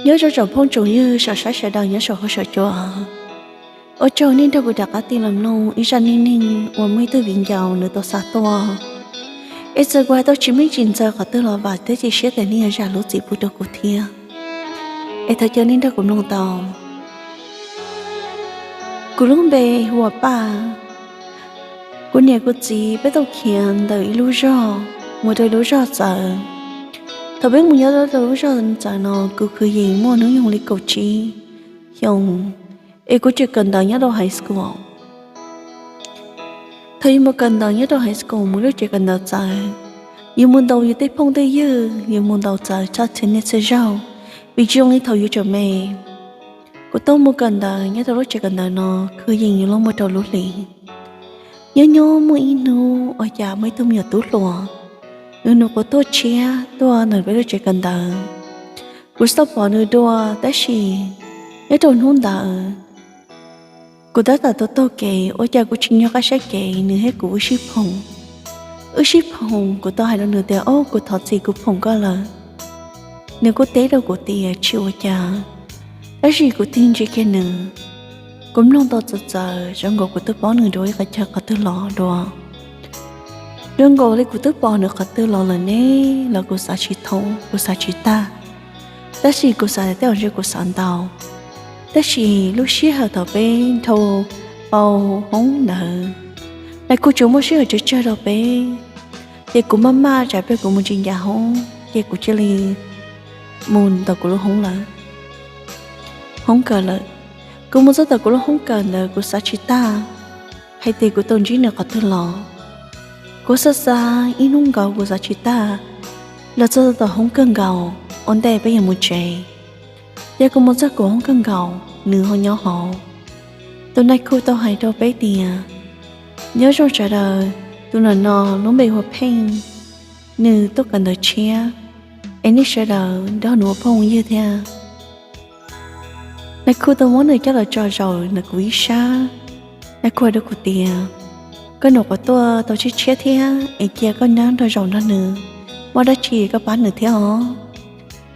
Nyob zoo tsoom phooj tsoom ywg saum saib sawv daws nyob saum huab saum cua. Ua tsaug nej nrog kuv rov qab tig los mloog ib zaj neej neeg uas muaj ib tug viv ncaus nws tau xa tuaj. Es txawm kuv hais tau tsis meej tsis ntxaws qhov twg los vam thiab cia siab tias nej yuav zam lub txim pub rau kuv thiab. Es thov caw nej nrog kuv mloog tau. Kuv lub npe hu ua Paj. Kuv niam kuv txiv peb tau khiav ntawm ib lub zos mus rau ib lub zos txawv. Thaum peb mus nyob rau lub zos txawv no kuv kwv yees muaj hnub nyoog li kaum tsib xyoo, es kuv tseem kawm ntawv nyob rau high school. Thaum yus mus kawm ntawv nyob rau high school mus lub tsev kawm ntawv txawv, yus mus ntaus yus tej phooj tej ywg, yus mus ntaus txawv txhua txhia niaj txhia zaug, vim tsis zoo li thaum yus tseem me. Kuv tuaj mus kawm ntawv nyob rau lub tsev kawm ntawv no kwv yees yuav luag muaj rau lub hlis. Nyob nyob muaj ib hnub ua cas muaj ib tug me nyuam tub hluas, nws nws quav tuaj tshiab tuaj ntawm peb lub tsev kawm ntawv. Kuv tsis pom nws dua tab sis nyob rau hnub ntawd kuv tab tom taug taug kev ua cas kuv tsis nco qab saib kev nws thiab kuv wb sib phoom. Wb sib phoom kuv tau hais rau nws tias, Au, kuv thov txim kuv phoom koj lawm. Nws kuj teb rau kuv tias tsis ua cas, tab sis kuv tig ntsia kiag nws, kuv mloog tau txawv txawv zoo nkaus kuv twb paub nws dua ib qhov chaw qhov twg los dua. Zoo nkaus li kuv twb pom nws qhov twg los lawm ne, los kuv xav tsis thoob kuv xav tsis tag. Tab sis kuv xav tias tej zaum ntshe kuv xav ntau. Tab sis lub sij hawm thaum peb dhau pau hoob ntawd, nais khu tsuas muaj sij hawm tsawg tsawg rau peb, ces kuv maj maj tsam peb kuv mus tsis ncav hoob ces kuv cia li mus ntawm kuv lub hoob lawm, hoob kawm lawm. Kuv mus txog tom kuv lub hoob kawm ntawd kuv xav tsis tag hais tias kuv tau ntsib nws qhov twg los. Kuv xav xav ib hnub nkaus kuv xav tsis tag, los txog tom hoob kawg nkaus ua ntej peb yuav mus tsev. Yog kuv mus txog kuv hoob kawg nkaus nws ho nyob hauv. Tus nais khu tau hais rau peb tias, Nyob zoo sawv daws, tus no no lub npe hu ua Pheej, nws tuaj kawm ntawv tshiab, es nej sawv daws nrog nws ua phooj ywg thiab. Nais khu tau muab nws coj los tso zaum ntawm kuv ib sab. Nais khu hais rau kuv tias, Koj nws quav tuaj tau tshiab tshiab thiab es cia koj nyob nrog zaum nrog nws, muaj dab tsi koj pab nws thiab os.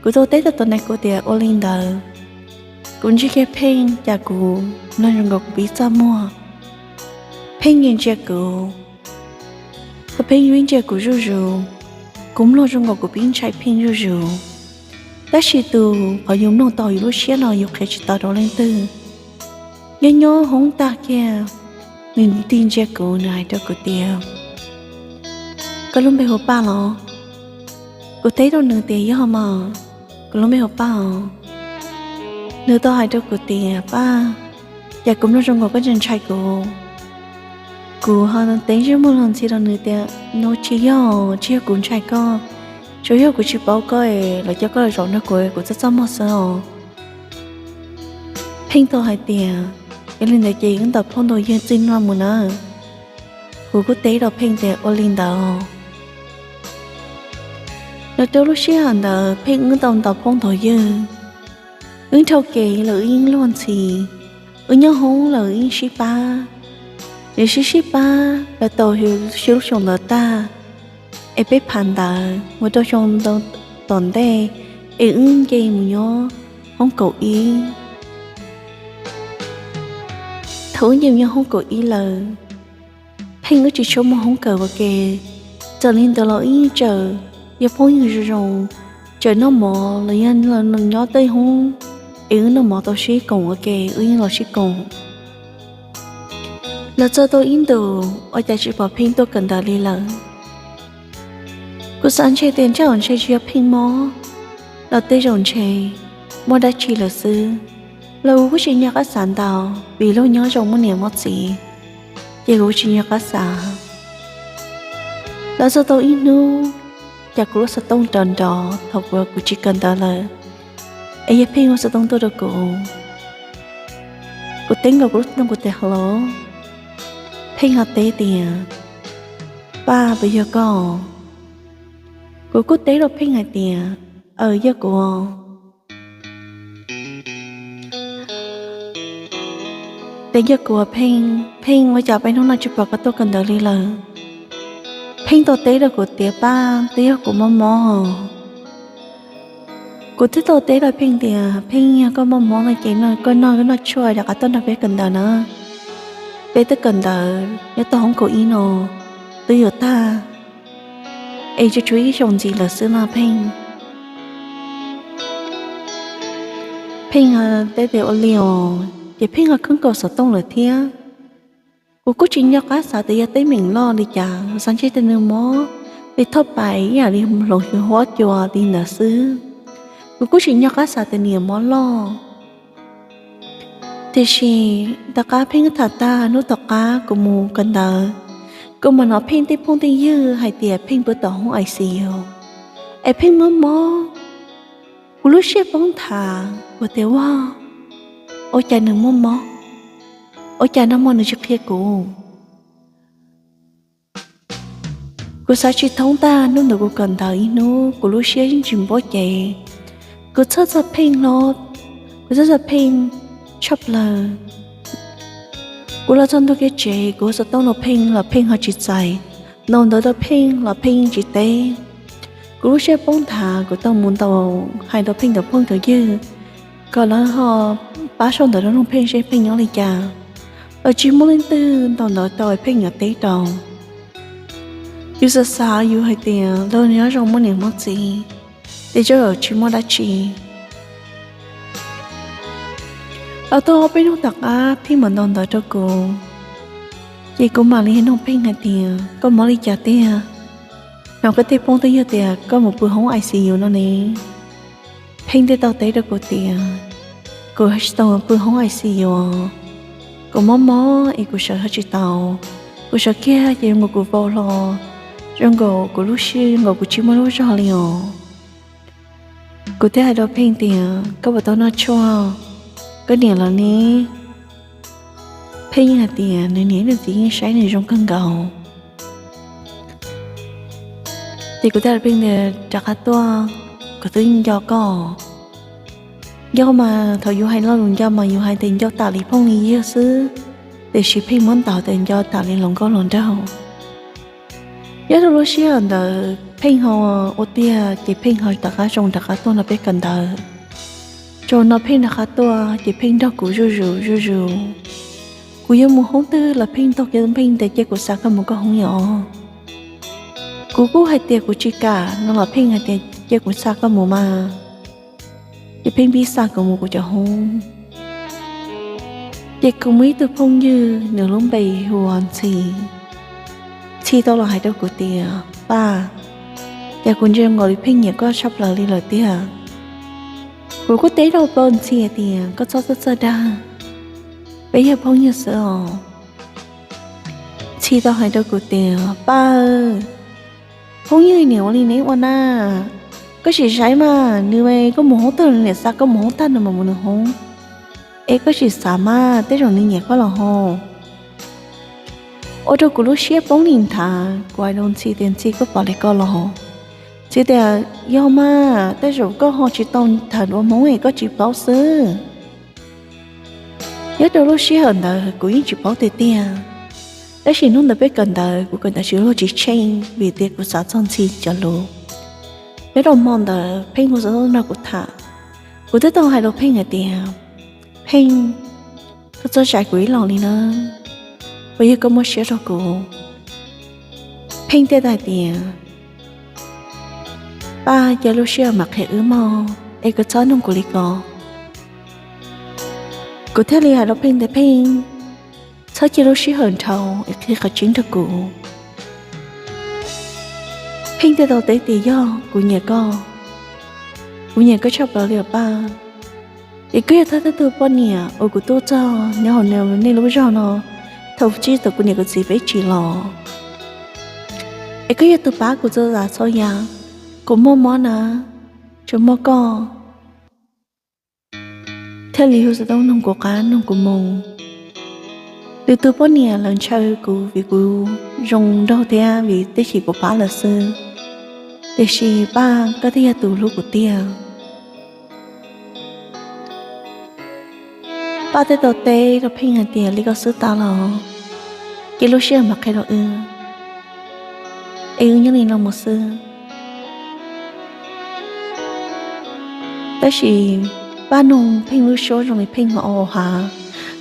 Kuv tau teb rau tus nais khu tias, Ua li ntawd. Kuv ntsia kiag Pheej cas kuv mloog zoo nkaus kuv pib txaj muag. Pheej yeej ntsia kuv, thaum Pheej vib ntsia kuv zuj zus, kuv mloog zoo nkaus kuv pib ntshai Pheej zuj zus. Tab sis tus qhov yus mloog tau yus lub siab no yus qhia tsis tau rau leej twg. Nyob nyob hoob tag kiag, nws tig ntsia kuv, nws hais rau kuv tias, Koj lub npe hu Paj los? Kuv teb rau nws tias, Yog mas, kuv lub npe hu Paj os. Nws tau hais rau kuv tias, Paj, cas kuv mloog zoo nkaus koj ntshai ntshai kuv. Kuv ho teb ntsej muag los ntxhi rau nws tias, No tsis yog, tsis yog kuv ntshai koj, tsuas yog kuv tsis paub koj es lawv coj koj los zaum nrog kuv, kuv txaj txaj muag xwb os. Pheej tau hais tias, Yog li ntawd ces wb ntaus phauj ntaus ywg txij no mus na. Kuv kuj teb rau Pheej tias, Ua li ntawd. Los rau lub sij hawm ntawd Pheej wb tau ntaus phauj ntaus ywg, wb dhau kev los wb yeej luag ntxhi, wb nyob hoob los wb yeej sib pab. Nws sib sib pab los tau xyoo lub xyoo ntawd tag, es peb phav ntawd mus rau xyoo ntawd tom ntej, es wb nce mus nyob hoob kaum ib. Thaum wb nce mus nyob hoob kaum ib lawm, Pheej wb tsis tshua muaj hoob kawm ua ke, txawm li ntawd los wb yeej tseem yog phooj ywg zoo zoo, tseem noj mov los yog nyob tej hoob, es wb noj mov tau sib koom ua ke wb yeej los sib koom. Los txog tau ib ntus ua cas tsis pom Pheej tuaj kawm ntawv li lawm. Kuv xav ntshe tias ntshe tsis yog Pheej mob, los tej zaum ntshe muaj dab tsi lawm xwb. Los kuv kuj tsis nco qab xav ntau, vim luag nyob zoo muaj niam muaj txiv, ces kuv tsis nco qab xav. Los txog tau ib hnub, cas kuv lub xov tooj nrov nrov thaum kuv, kuv tsis kawm ntawv lawm, es yog Pheej hu xov tooj tuaj rau kuv. Kuv teb nkaus kuv lub xov tooj kuv tias, Hello. Pheej ho teb tias, Paj, puas yog koj? Kuv kuj teb rau Pheej hais tias, Aws, yog kuv. Ces yog kuv, Pheej, Pheej, ua cas peb hnub no tsis pom koj tuaj kawm ntawv li lawm? Pheej tau teb rau kuv tias, Paj, twb yog kuv mob mob. Kuv thiaj tau teb rau Pheej tias, Pheej, yog koj muaj mob no ces koj noj, koj noj tshuaj rov qab tuaj nrog peb kawm ntawv na. Peb twb kawm ntawv nyob tau hoob kaum ib no twb yuav tag, es tsuas tshuav ib xyoos ntxiv lawm xwb no Pheej. Pheej teb tias, Ua li os. Ces Pheej ho khawb nkaus xov tooj lawm thiab. Kuv kuj tsis nco qab xav tias yog teeb meem loj li cas, xav ntshe tias nws mob li thauj pais ib yam li hloov huab cua li ntawd xwb. Kuv kuj tsis nco qab xav tias nws yuav mob loj. Tiam sis tom qab Pheej tham tag, hnub tom qab kuv mus kawm ntawv, kuv mam hnov Pheej tej phooj tej ywg hais tias Pheej puas tau hoob I C U es Pheej mob mob. Kuv lub siab poob nthav, kuv tias, Ua, ua cas nws muaj mob? Ua cas nag hmo nws tsis qhia kuv? Kuv xav tsis thoob tag, hnub ntawd kuv kawm ntawv ib hnub, kuv lub siab yeej tsis npuab cev. Kuv txhawj txog Pheej hlo, kuv txhawj txog Pheej tshaj plaws. Kuv los txog ntua kiag tsev, kuv hu xov tooj rau Pheej los Pheej ho tsis txais, ntaus ntawv rau Pheej los Pheej yeej tsis teb. Kuv lub siab poob nthav, kuv tau mus ntaus, hais rau Pheej tus phooj tus ywg kom lawv ho pab sau ntawv rau noog Pheej seb Pheej nyob li cas. Los tsis muaj leej twg ntaus ntawv tau Pheej yuav teb rau. Yus xav xav yus hais tias lawv nyob zoo muaj niam muaj txiv, ces tsis muaj dab tsi. Los tau ob peb hnub tom qab Pheej mam ntaus ntawv rau kuv, ces kuv mam li noog Pheej hais tias, Koj mob li cas tiag? Hnov koj tej phooj tej ywg tias koj mus pw hoob I C U no ne. Pheej thiaj tau teb rau kuv tias, Kuv tsis tau mus pw hoob I C U, kuv mob mob es kuv sawv tsis tau. Kuv sawv kiag ces zoo nkaus kuv vau hlo, zoo nkaus kuv lub siab, zoo nkaus kuv tsis muaj lub zog li os. Kuv thiaj hais rau Pheej tias, Koj puas tau noj tshuaj? Koj niam los ne? Pheej yeej hais tias nws niam nws txiv yeej saib nws zoo kawg nkaus. Ces kuv thiaj hais rau Pheej tias, Rov qab tuaj, kuv twb nco koj. Nco mas thaum yus hais lo lus nco mas yus hais tias nco tas li phooj li ywg xwb, tiam sis Pheej muab ntaus tias nco tas li hluas nkauj hluas nraug. Nyob rau lub sij hawm ntawd Pheej ho ua tiag ces Pheej ho rov qab zoo rov qab tuaj nrog peb kawm ntawv. Tsaus no Pheej rov qab tuaj ces Pheej nrog kuv zuj zus zuj zus. Kuv yuav mus hoob twg los Pheej ntaus kiag Pheej tias, Cia kuv xa koj mus koj hoob os. Kuv kuj hais tias kuv tsis kam no los Pheej hais tias, Cia kuv xa koj mus mas. Ces Pheej pib xa kuv mus kuv cov hoob. Ces kuv muaj ib tug phooj ywg, nws lub npe hu ua Ntxhi. Ntxhi tau los hais rau kuv tias, Paj, cas kuv ntsia nkaus li Pheej nyiam koj tshaj plaws li lawm tiag. Kuv kuj teb rau Ntxhi hais tias, Koj txhob txhawj txhawj dag, peb yog phooj ywg xwb os. Ntxhi tau hais rau kuv tias, Paj, phooj ywg niam ua li neb ua na, koj sim saib mas, nws, koj mus hoob tag nws niam xa koj mus hoob tag nws mam mus nws hoob, es koj sim xav mas tej zaum nws nyiam koj los ho. Ua rau kuv lub siab poob li nthav, kuv hais rau Ntxhi tias, Ntxhi, koj pom li ko los? Ntxhi tias, Yog mas, tej zaum koj ho tsis tau tham dua hmoob es koj tsis paub xwb. Nyob rau lub sij hawm ntawd kuv yeej tsis paub tiag tiag, tab sis hnub ntawd peb kawm ntawv, kuv kawm ntawv tsis luag tsis tsheej vim tias kuv xav txog Ntxhi cov lus. Nyob rau hmo ntawd Pheej hu xov tooj nrog kuv tham, kuv thiaj tau hais rau Pheej hais tias, Pheej, koj txhob zais kuv ib los li na, puas yog koj muaj siab rau kuv? Pheej thiaj tau hais tias, Paj, cia lub sij hawm mam qhia wb mog, es koj txhob nug kuv li ko. Kuv thiaj li hais rau Pheej tias, Pheej, txhob cia lub sij hawm dhau es qhia qhov tseeb rau kuv. Pheej thiaj tau teb tias, Yog, kuv nyiam koj, kuv nyiam koj tshaj plaws li os Paj. Es koj yog thawj thawj tug poj niam uas kuv tuaj txog nyob hauv nej lub zog no thaum txij thaum kuv niam kuv txiv peb tsim los. Es koj yog tus pab kuv txhua tsav txhua yam, kuv muaj mob na, tsuas muaj koj thiaj li hu xov tooj nug kuv qab nug kuv moo. Lwm tus poj niam lawv ntshaw kuv vim kuv zoo nraug thiab vim tib si kuv pab lawv xwb, tiam sis Paj, koj thiaj yog tus hlub kuv tiag. Paj thiaj tau teb rau Pheej hais tias, Li ko xwb tas los, cia lub sij hawm mam qhia rau wb, es wb nyob li no mus xwb. Tab sis Paj noog Pheej lub suab zoo li Pheej ua hav,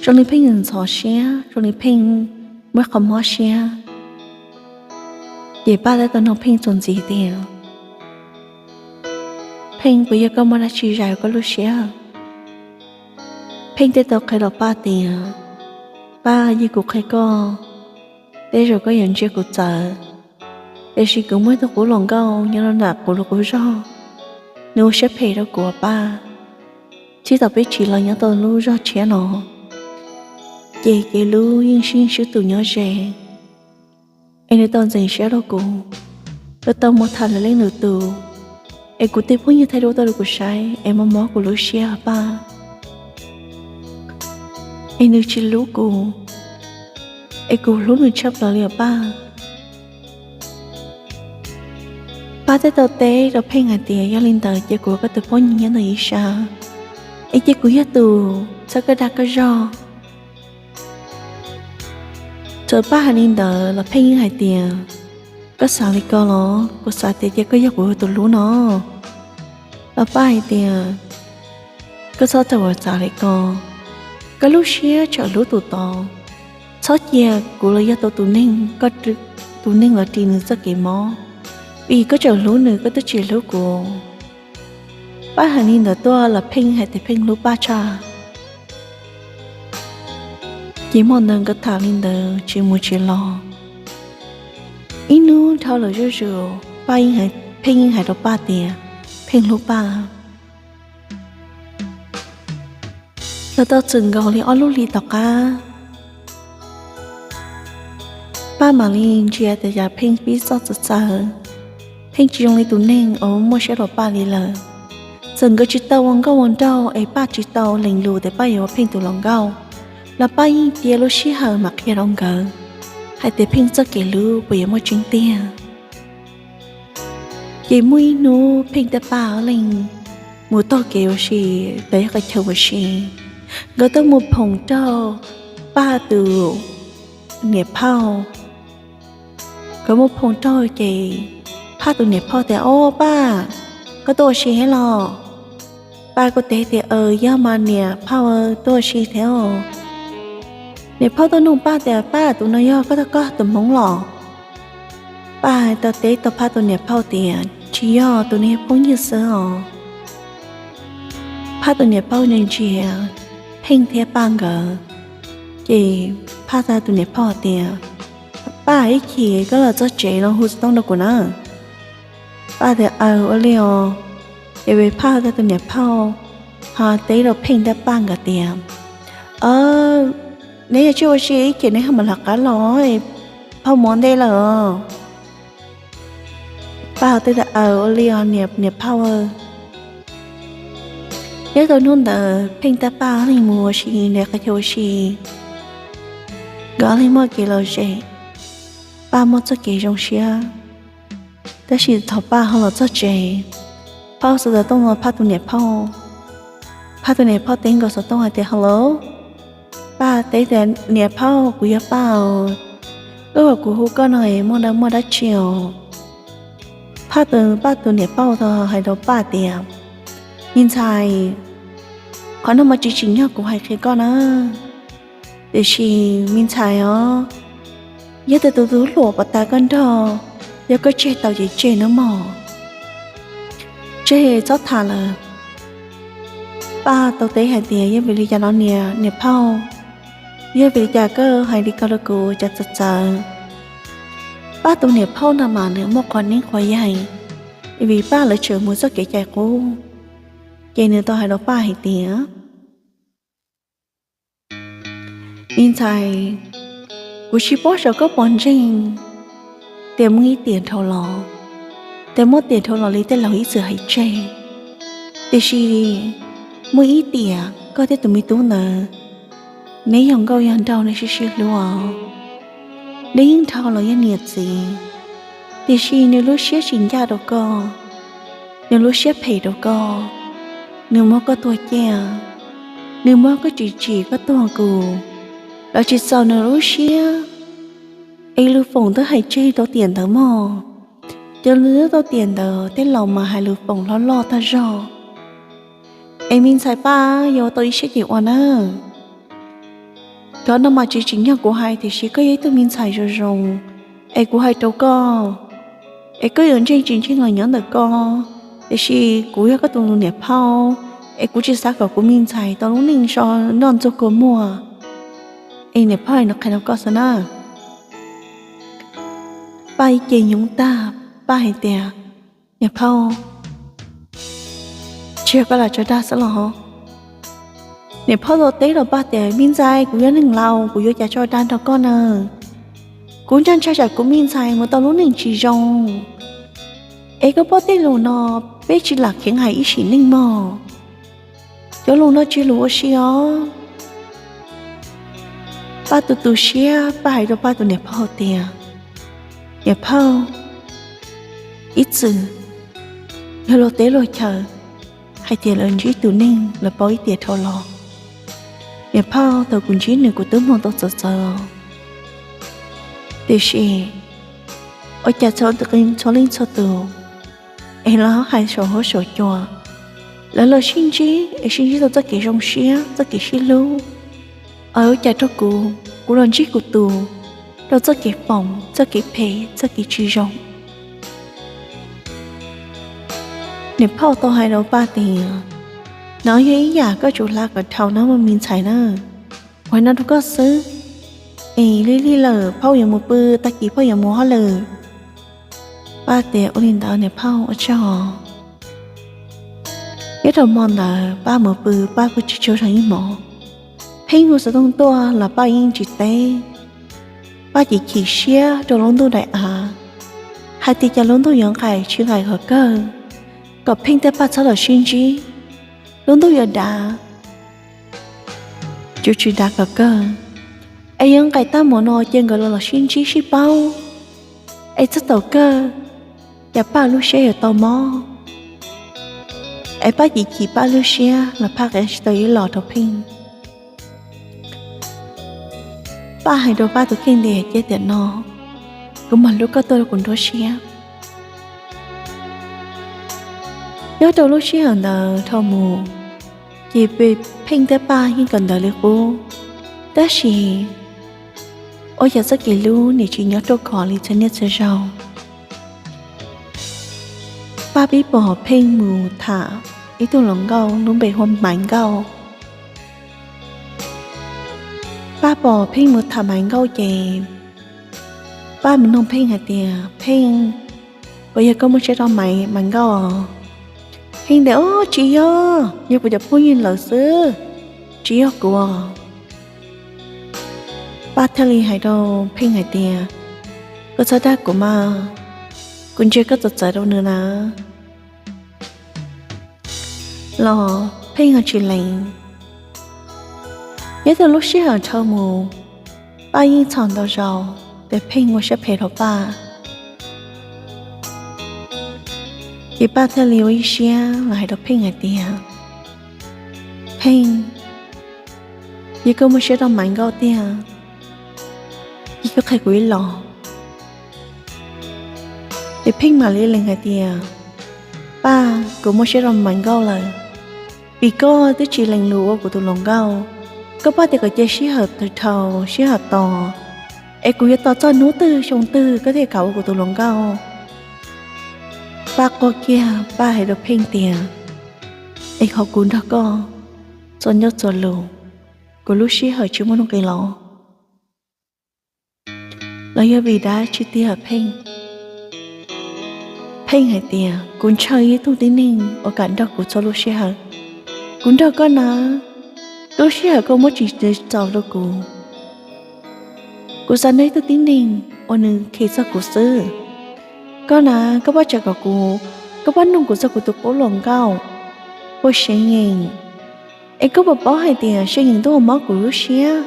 zoo li Pheej ntxhov siab, zoo li Pheej muaj qhov mob siab. Ces Paj thiaj tau noog Pheej txuas ntxiv tias, Pheej, puas yog koj muaj dab tsi zais koj lub siab? Pheej thiaj tau qhia rau Paj tias, Paj, yog kuv qhia koj, tej zaum koj yuav ntsia kuv txawv, tiam sis kuv muaj ib tug qub hluas nkauj nyob rau ntawm kuv lub qub zog, nws ua siab phem rau kuv, Paj. Txij thaum peb tsiv los nyob tau lub zog tshiab no, ces kev hlub yeej sib sib tus nyob ze, es nws tau ntxeev siab rau kuv, nws tau mus tham lwm leej lwm tus, es kuv tej phooj ywg thaij duab tuaj rau kuv saib es mob mob kuv lub siab, Paj. Es nws tsis hlub kuv, es kuv hlub nws tshaj plaws li os, Paj. Paj thiaj tau teb rau Pheej hais tias, Yog li ntawd ces kuv ua koj tus phooj ywg nyob ntawm ib sab, es cia kuv yog tus txhawb koj dag koj zog. Txawm Paj hais li ntawd los Pheej yeej hais tias, Koj xav li ko los? Kuv xav tias cia koj yog kuv tus hlub no. Los Paj hais tias, Koj txhob txawm ua xav li ko, koj lub siab tseem hlub tus tod, txhob cia kuv los yog tau tus neeg, koj tus neeg los ris nws txoj kev mob, vim koj tseem hlub nws, koj twb tsis hlub kuv. Paj hais li ntawd tuaj los Pheej hais tias Pheej hlub Paj tshaj. Ces hmo ntawd nkawd tham li ntawd tsis mus tsis los. Ib hnub dhau lawm zuj zus, Paj, Pheej yeej hais rau Paj tias Pheej hlub Paj. Los tau txwm nkaus li ob lub hlis tom qab, Paj mam li ntsia tias cas Pheej pib txob txawv txawv, Pheej tsis zoo li tus neeg uas muaj siab rau Paj li lawm. Txawm nkawd tsis tau ua nkauj ua nraug es Paj tsis tau lees lus tias Paj yuav ua Pheej tus hluas nkauj, los Paj yeej cia lub sij hawm mam qhia rau nkawd hais tias Pheej txoj kev hlub puas yuav muaj tseeb tiag. Ces muaj ib hnub Pheej thiab Paj ob leeg mus taug kev ua si, los yog qhov chaw ua si, nkawd tuaj mus phoom raug Paj tus niam phauj. Nkawd mus phoom raug ces Paj tus niam phauj tias, Ob Paj, koj tuaj ua si thiab los? Paj kuj teb tias, Aws, yog mas niam phauj, tuaj ua si thiab. Niam phauj tuaj nug Paj tias, Paj, tus no yog koj, koj tus hmoob los? Paj tau teb tau Paj tus niam phauj tias, Tsis yog, tus no yog phooj ywg xwb os. Paj tus niam phauj ntsia ntsia Pheej thiab Paj nkawd, ces Paj tau tus niam phauj tias, Paj, ib chim koj los txog tsev los hu xov tooj rau kuv na. Paj tias, Aws, ua li os. Ces Paj tau tus niam phauj ho teb rau Pheej thiab Paj nkawd tias, Neb yuav tsum ua si ib chim neb ho mam rov qab los, phauj mus ua ntej lawm os. Paj ho teb tias, Aws, ua li os niam phauj. Nyob rau hnub ntawd Pheej thiab Paj leeg mus ua si ntawm qhov chaw ua si, nkawd leeg muaj kev lom zem, Paj muaj txoj kev zoo siab. Tab sis thaum Paj ho los txog tsev, Paj hu xov tooj rau Paj tus niam phauj. Paj tus niam phauj teb nkaus xov tooj hais tias, Hello. Paj teb tias, Niam phauj, kuv yog Paj os. Wb uas kuv hu koj no es muaj dab, muaj dab tsi os? Paj tus, Paj tus niam phauj tau hais rau Paj tias, Me ntxhais, qhov no mas tsis tsim nyog kuv hais qhia koj na. Tiam sis me ntxhais os, yog tias tus tub hluas puag ta koj nrog, yog koj tseg tau ces tseg nawb mog. Tseg txhob tham lawm. Paj tau teb hais tias, Yog vim li cas no niam, niam phauj? Yog vim li cas koj hais li ko rau kuv, cas txawv txawv? Paj tus niam phauj no mas nws muaj qhov neeb qhov yaig, vim Paj lawv tseem mus txoj kev cai qub, ces nws tau hais rau Paj hais tias, Me ntxhais, kuv tsis paub xyov koj puas ntseeg tias muaj ib tiam dhau los, tias muaj tiam dhau los li tej laus ib txwm hais tseg. Tiam sis muaj ib tiam koj thiab tus me tub ntawd, neb yog nkauj yog nraug, neb sib sib hlub os. Neb yeej dhau los yog niam txiv, tiam sis nws lub siab tsis ncaj rau koj, nws lub siab phem rau koj, nws muab koj tuag ciaj, nws muab koj tsim tsim koj tuag kus, los tsis txaus nws lub siab. Es lus foom twb hais tseg rau tiam ntawd mog, cov lus twb tau tiam ntawd, tej laus mas hais lus foom loj loj tag zog. Es me ntxhais Paj, yuav tau ib siab ces ua na. Cov no mas tsis tsim nyog kuv hais, tiam sis koj yog ib tug me ntxhais zoo zoo, es kuv hais rau koj, es koj yuav ntseeg tsis ntseeg los nyob ntawm koj, tiam sis kuv yog koj tus niam phauj, es kuv tsis xav kom kuv me ntxhais tau lub neej so noj ntxuag kua muag. Es niam phauj, nws qhia rau koj xwb na. Paj ib ce nyoov tag, Paj hais tias, Niam phauj, tsis yog koj lam tso dag xwb los? Niam phauj tau teb rau Paj tias, Me ntxhais, kuv yog neeg laus, kuv yuav cas tso dag nrog koj na. Kuv ntshai ntshai tsam kuv me ntxhais mus tau lub neej tsis zoo. Es koj paub tej lus no, peb tsis lam kheev hais ib sim neej mog. Cov lus no tsis yog lus ua si os. Paj tu tu siab, Paj hais rau Paj tus niam phauj tias, Niam phauj, ib txwm yog luag teb luag chaw hais tias lawv ntsib tus neeg lawv paub ib tiam dhau los. Niam phauj, thaum kuv ntsib nws kuv twb mloog tau txawv txawv, tiam sis ua cas txhua leej txhua tus es lawv hais saum huab saum cua, lawv los sib ntsib es sib ntsib tau txoj kev zoo siab, txoj kev sib hlub. Ua cas rau kuv, kuv los ntsib kuv tus rau txoj kev foom, txoj kev phem, txoj kev tsis zoo. Niam phauj tau hais rau Paj tias, No yog ib yam koj tsum hla kom dhau na me ntxhais na. Kuv hais no rau koj xwb, es lig lig lawm phauj yuav mus pw, tag kis phauj yuav mus hauj lwm. Paj tias, Ua li ntawd niam phauj, ua tsaug. Nyob rau hmo ntawd Paj mus pw, Paj pw tsis tsaug zog ib hmos. Pheej hu xov tooj tuaj los Paj yeej tsis teb. Paj chim chim siab rau lub ntuj daim av, hais tias cas lub ntuj yuav nqaim tsis nqaim kom kawg, kom Pheej thiab Paj txhob los sib ntsib. Lub ntuj yuav dav, tsuas tsis dav kom kawg, es yuav nqaim tag mus no ces nkawd los los sib ntsib sib paub, es txog thaum kawg cas Paj lub siab yuav tau mob. Es Paj chim chim Paj lub siab los Paj qhia tsis tau ib los rau Pheej. Paj hais rau Paj tus kheej tias, Cia tiam no kuv mam hlub koj tuaj rau kuv nruab siab. Nyob rau lub sij hawm ntawd dhau mus, ces Pheej thiab Paj yeej kawm ntawv li qub, tab sis ua cas txoj kev hlub nim tsis nyob ruaj khov li txhua niaj txhua zaug. Paj pib pom Pheej mus tham ib tug hluas nkauj lub npe hu ua Maiv Nkauj. Paj pom Pheej mus tham Maiv Nkauj ces Paj mus nug Pheej hais tias, Pheej, puas yog koj muaj siab rau Maiv, Maiv Nkauj? Pheej tias, Au, tsis yog, yog kuv cov phooj ywg lawm xwb, tsis yog kuv. Paj thiaj li hais rau Pheej hais tias, Koj txhob dag kuv mas, kuv ntsia koj txawv txawv rau nws na. Los Pheej ho tsis lees. Nyob rau lub sij hawm dhau mus, Paj yeej txhom ntau zaus tias Pheej ua siab phem rau Paj. Ces Paj thiaj li ua ib siab los hais rau Pheej hais tias, Pheej, yog koj muaj siab rau Maiv Nkauj tiag, ces koj qhia kuv ib los. Ces Pheej mam li lees hais tias, Paj, kuv muaj siab rau Maiv Nkauj lawm, vim koj twb tsis lees lus ua kuv tus hluas nkauj. Koj paub tias kom cia sij hawm dhau sij hawm tos, es kuv yuav tos txog hnub twg xyoo twg koj thiaj kam ua kuv tus hluas nkauj. Paj quaj kiag, Paj hais rau Pheej tias, Es qhov kuv nrog koj txhua ncauj txhua lus, kuv lub sij hawm tsis muaj nuj nqis los, los yog vim dab tsi tiag Pheej? Pheej hais tias, Kuv ntshaw ib tug tib neeg uas kam nrog kuv txhua lub sij hawm. Kuv nrog koj na, lub sij hawm koj muab tsis txaus rau kuv. Kuv xav nrog ib tug tib neeg uas nws khe txog kuv xwb. Koj na, koj pab tsa kom kuv, koj pab nug kuv txog kuv tus qub hluas nkauj, ua seev yeem. Es koj puas paub hais tias seev yeem twb ua mob kuv lub siab,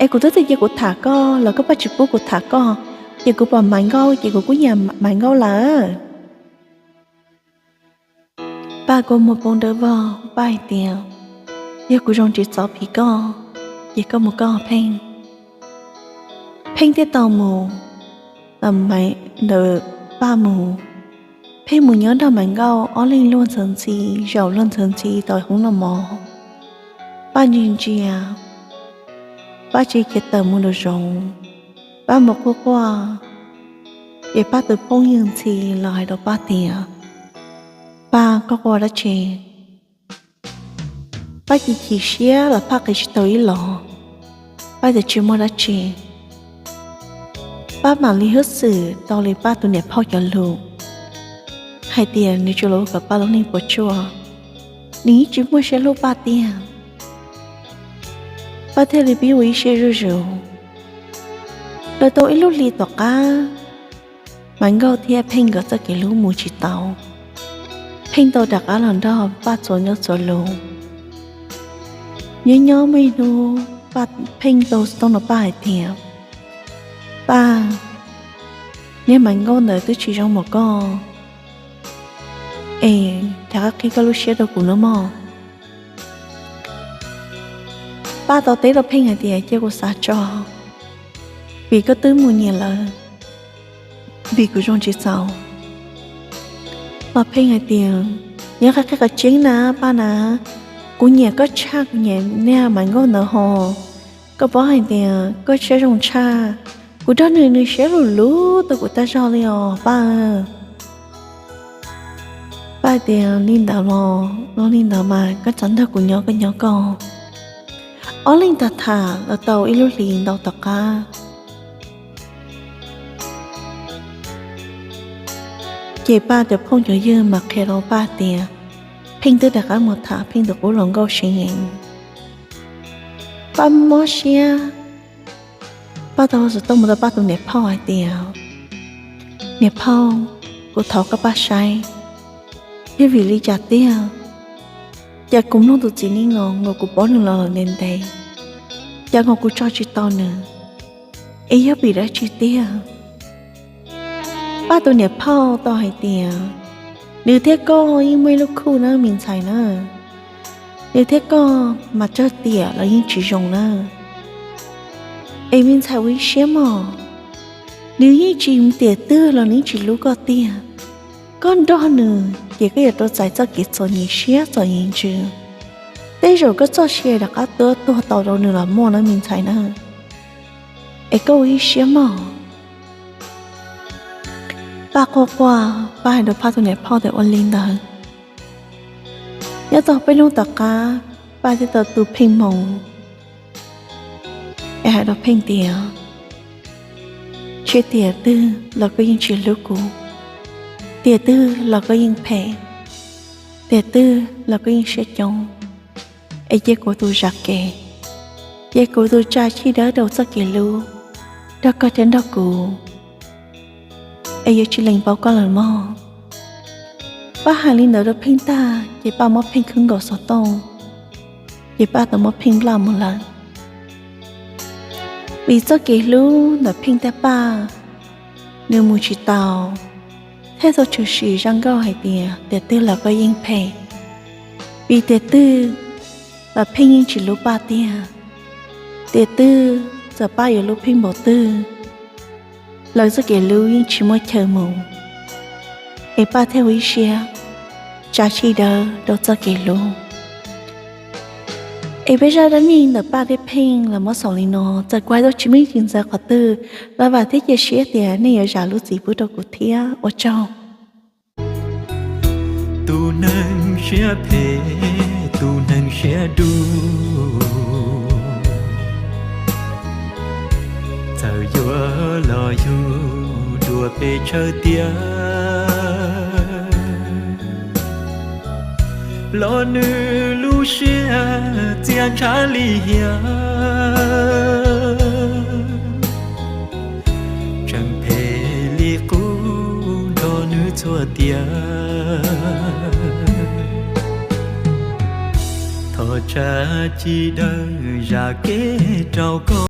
es kuv twb tias cia kuv tham koj los koj pab tsis pub kuv tham koj, ces kuv pom Maiv Nkauj ces kuv kuj nyiam Maiv Nkauj lawm. Paj kua muag poob dawb vog, Paj hais tias, Yog kuv zoo tsis txov phim koj, ces koj mus koj Pheej. Pheej thiaj tau mus, ntawm Paj mus. Pheej mus nyob nrog Maiv Nkauj ob leeg luag ntxhawv ntxhi, zaum luag ntxhawv ntxhi tau hoob noj mov. Paj ntsia ntsia, Paj tsis khiav tawm mus nraum zoov, Paj mus quaj quaj. Ces Paj tus phooj ywg Ntxhi los hais rau Paj tias, Paj, koj quaj dab tsi? Paj chim chim siab los Paj qiv tsis tau ib los. Paj tias tsis muaj dab tsi. Paj mam li hub xwm tau li Paj tus niam phauj cov lus hais tias nws tsuas los ua kom Paj lub neej puas tsuaj, nws yeej tsis muaj siab hlub Paj tiag. Paj thiaj li pib ua ib siab zuj zus. Los tau ib lub hlis tom qab, Maiv Nkauj thiab Pheej nkawd txoj kev hlub mus tsis tau. Pheej tau rov qab los nrog Paj txuas ncauj txuas lus. Nyob nyob muaj ib hnub Pheej tau xov tooj rau Paj hais tias, Paj, niag Maiv Nkauj ntawd twb tsis zoo npaum koj, es rov qab qhib koj lub siab rau kuv nawb mog. Paj tau teb rau Pheej hais tias cia kuv xav tso, vim koj twb mus nyiam lawm, vim kuv zoo tsis txaus. Los Pheej hais tias, yog qhov qhia qhov tseeb na Paj na, kuv nyiam koj tshaj kuv nyiam niag Maiv Nkauj ntawd hos. Koj paub hais tias koj siab zoo tshaj, kuv nrog nws nws siab lug lug tau kuv tag zog li os Paj. Paj tias li ntawd los, los li ntawd mas koj txav nrog kuv nyob koj nyob koj. Ob leeg tham tham los tau ib lub hlis ntau tom qab, ces Paj cov phooj cov ywg mas qhia rau Paj tias Pheej twb rov qab mus tham Pheej tus qub hluas nkauj Seev Yees. Paj mob siab, Paj tau hu xov tooj mus rau Paj tus niam phauj hais tias, niam phauj, kuv thov koj pab saib, yog vim li cas tiag, cas kuv mloog tus txiv neej no nkaus kuv paub nws los ntev ntev, cas nkaus kuv tso tsis tau nws, es yog vim dab tsi tiag? Paj tus niam phauj tau hais tias, nws thiab koj yeej muaj ib lub khuj na me ntxhais na, nws thiab koj mas tsawg tiam los yeej tsis zoo na. Es me ntxhais ua ib siab mog, nws yeej tsis tiam twg los nws yeej tsis hlub koj tiag. Koj nrog nws ces koj yuav tau txais txoj kev txom nyem siab txom nyem ntsws. Tej zaum koj txoj sia rov qab tuaj tuag tau rau nws los muaj na me ntxhais na. Es koj ua ib siab mog. Paj quaj quaj, Paj hais rau Paj tus niam phauj tias ua li ntawd. Nyob tau peb hnub tom qab, Paj thiaj tau tu Pheej moo, es hais rau Pheej tias, tsam tiam twg los koj yeej tsis hlub kuv, tiam twg los koj yeej phem, tiam twg los koj yeej siab coob, es cia kuv tus zam kev, cia kuv tus tsa chij dawb rau txoj kev hlub, nrog koj thiab nrog kuv, es yuav tsis lees paub koj lawm mog. Paj hais li ntawd rau Pheej tag ces Paj muab Pheej khwb nkaus xov tooj, ces Paj tau muab Pheej nplaj mus lawm. Vim txoj kev hlub ntawm Pheej thiab Paj, nws mus tsis tau, thiaj tau tshwm sim zaj nkauj hais tias tiam twg los koj yeej phem, vim tiam twg los Pheej yeej tsis hlub Paj tiag, tiam twg txawm Paj yuav hlub Pheej npaum twg, lawv txoj kev hlub yeej tsis muaj chaw mus, es Paj thiaj ua ib siab tsa chij dawb rau txoj kev hlub. Es peb zaj dab neeg ntawm Paj thiab Pheej los muab xaus li no, txawm kuv hais tau tsis meej tsis ntxaws qhov twg los vam thiab cia siab tias nej yuav zam lub txim pub rau kuv thiab ua tsaug. Tus neeg siab phem, tus neeg siab dub, txawm yuav los yug dua pes tsawg tiam los nws lub siab txias ntshav li hiam, tseem phem li qub nrog nws txhua tiam. Thov tsa chij dawb zam kev rau koj.